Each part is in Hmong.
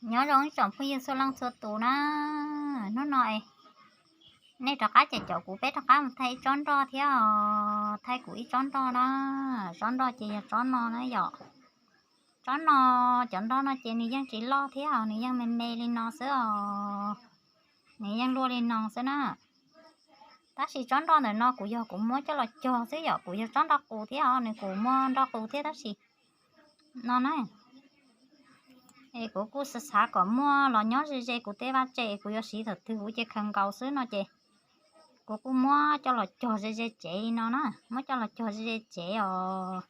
Nyob zoo ib tsoom phooj ywg txhua leej txhua tus na, hnub no nej rov qab caum kuv peb rov qab mus thaij ib tsob nroj thiab os, thaij kuv ib tsob nroj na. Tsob nroj ces yog tsob no na yom. Tsob no, cov nroj no ces nws yeej tsis loj thiab os, nws yeej me me li no xwb os, nws yeej luaj li no xwb na. Tab sis tsob nroj ntawm no kuv yog kuv muab coj los cog xwb yom, kuv yog tsob nroj qus thiab os, nws kuj muaj nroj qus thiab tab sis no na. Es kuv kuj xav xav kom muaj los nyob ze ze kuv tej vaj tse, kuv yuav siv thaum twg kuv ces khaws nkaus xwb no ces kuv kuj muab coj los cog ze ze tsev li no na, muab coj los cog ze ze tsev os.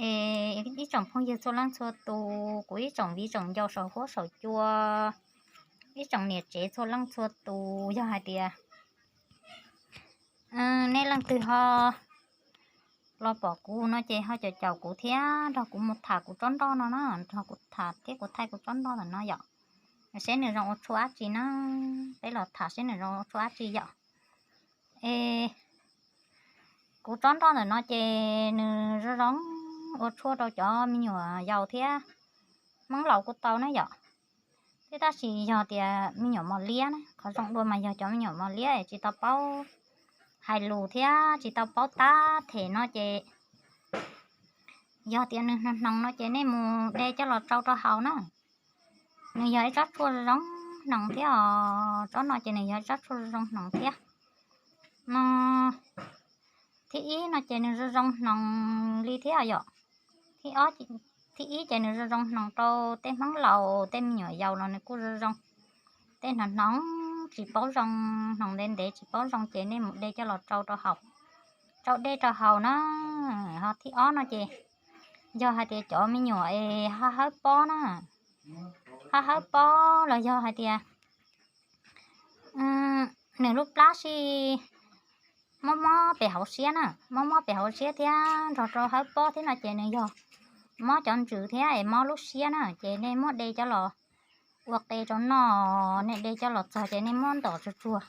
Es ib tsoom phooj ywg txhua leej txhua tus, kuv ib tsoom viv tsoom ncaus saum huab saum cua, ib tsoom niam tsev txhua leej txhua tus, yog hais tias nej leej twg ho los pom kuv no ces ho caum caum kuv thiab nrog kuv mus tham kuv tsob nroj no na, nrog kuv tham thiab kuv thaij kuv tsob nroj ntawm no yom. Seb nws zoo ua tshuaj dab tsi na, peb los tham seb nws zoo ua tshuaj dab tsi yom. Es kuv tsob nroj ntawm no ces nws zoo zoo ua tshuaj rau cov me nyuam yaus thiab hmoob laus kuj tau na yom. Thiab tab sis yog tias me nyuam mos liab na, qhov zoo dua mas yog cov me nyuam mos liab tsis tau paub hais lus thiab tsis tau paub tab them no ces yog tias nws hnoos hnoos no ces nej mus de coj los tsau rau haus na. Nws yog ib tsob tshuaj zoo zoo hnoos thiab os, tsob no ces nws yog ib tsob tshuaj zoo zoo hnoos thiab no. Thib ib no ces nws zoo zoo hnoos li thiab yom. Thib ib ces nws zoo zoo hnoos rau tej hmoob laus tej me nyuam yaus los nws kuj zoo zoo. Tej hnoos hnoos tsis paub zoo, hnoos ntev ntev tsis paub zoo ces nej mus de coj los tsau rau haus, tsau dej rau haus na. Ho thib ob no ces yog hais tias cov me nyuam es haj hawb pob na, haj hawb pob los yog hais tias nws lub plab sij mob mob pem hauv siab na, mob mob pem hauv siab thiab nrog rau hawb pob thiab no ces nws yog mob cov ntsws thiab es mob lub siab na ces nej muab de coj los ua qe rau noj, nej de coj los txog ces nej muab ntom tsuag tsuag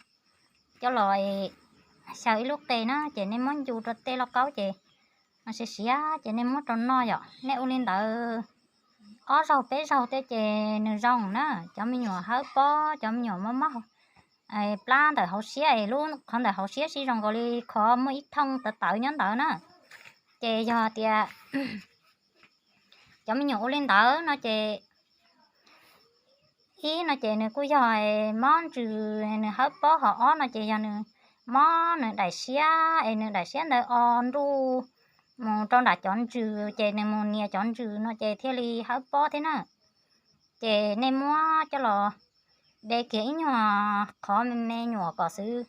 coj los xyaw ib lub qe na ces nej muab ncu rau tej lauj kaub ces siav siav ces nej muab rau noj yom. Nej ua li ntawd ob zaug peb zaug tej ces nws zoo na. Cov me nyuam hawb pob, cov me nyuam mob mob plab ntawm hauv siab es lub qhov ntawm hauv siab sij zoo nkaus li qhov muaj ib thooj tawv tawv nyob ntawd na. Ces yog tias cov me nyuam ua li ntawd no ces ib no ces nws kuj yog mob ntsws nws hawb pob, ho ob no ces yog nws mob nws daim siab es nws daim siab ntawd o nruj mus rau nram cov ntsws ces nws mus nias cov ntsws no ces thiaj li hawb pob thiab na. Ces nej muab coj los de kiag ib nyuag qhov me me nyuam kom xwb,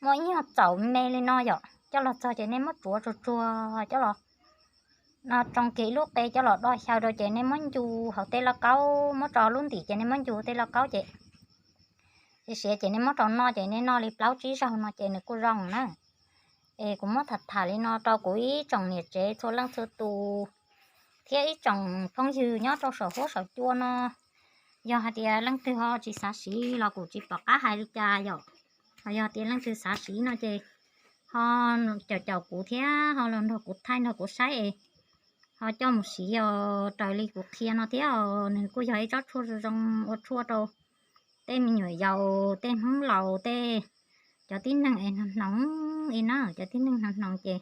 muab ib nyuag txaum me li no yom, coj los txog ces nej muab tsuav tsuag tsuag coj los no tsoo kiag ib lub qe coj los do xyaw rau ces nej muab ncu hauv tej lauj kaub, muab tso lub ntim ces nej muab ncu tej lauj kaub ces siav siav ces nej muab rau noj ces nej noj li plaub tsib zaug no ces nws kuj zoo na. Es kuv muab tham tham li no rau kuv ib tsoom niam tsev txhua leej txhua tus thiab ib tsoom phooj ywg nyob rau saum huab saum cua no. Yog hais tias leej twg ho tsis xav siv los kuv tsis pom qab hais li cas yom. Ho yog tias leej twg xav siv no ces ho caum caum kuv thiab ho los nrog kuv thaij nrog kuv saib es ho coj mus siv os, raws li kuv qhia no thiab os. Nws kuj yog ib tsob tshuaj zoo zoo ua tshuaj rau tej me nyuam yaus, tej hmoob laus, tej cov tib neeg es hnoos hnoos li na, cov tib neeg hnoos hnoos ces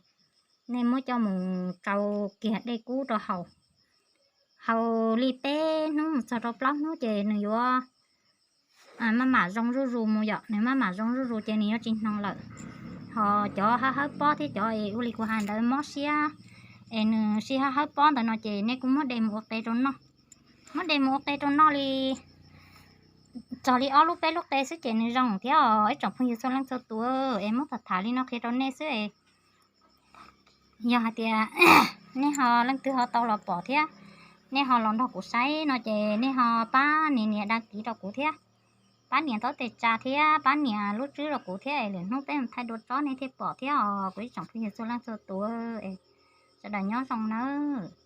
nej muab coj mus tsau kiag dej kub rau haus, haus li peb hnub mus txog rau plaub hnub ces nws yuav maj mam zoo zuj zus mus yom, nws maj mam zoo zuj zus ces nws yuav tsis hnoos lawm. Ho cov hawb hawb pob thiab cov es ua li kuv hais ntawd mob siab es nws sij hawb hawb pob ntawd no ces nej kuj muab de mus ua qe rau noj. Muab de mus ua qe rau noj li txog li ob lub peb lub qe xwb ces nws zoo thiab os ib tsoom phooj ywg txhua leej txhua tus. Es muab tham tham li no qhia rau nej xwb es yog hais tias nej ho leej twg ho tau los pom thiab nej ho los nrog kuv saib no ces nej ho pab nias nias dag kiv rau kuv thiab, pab nias ntaub tes tsa thiab pab nias lub tswb rau kuv thiab es lwm hnub peb mus thaij dua tsob nej thiaj pom thiab os kuv ib tsoom phooj ywg txhua leej txhua tus. Sawv daws nyob zoo nawb.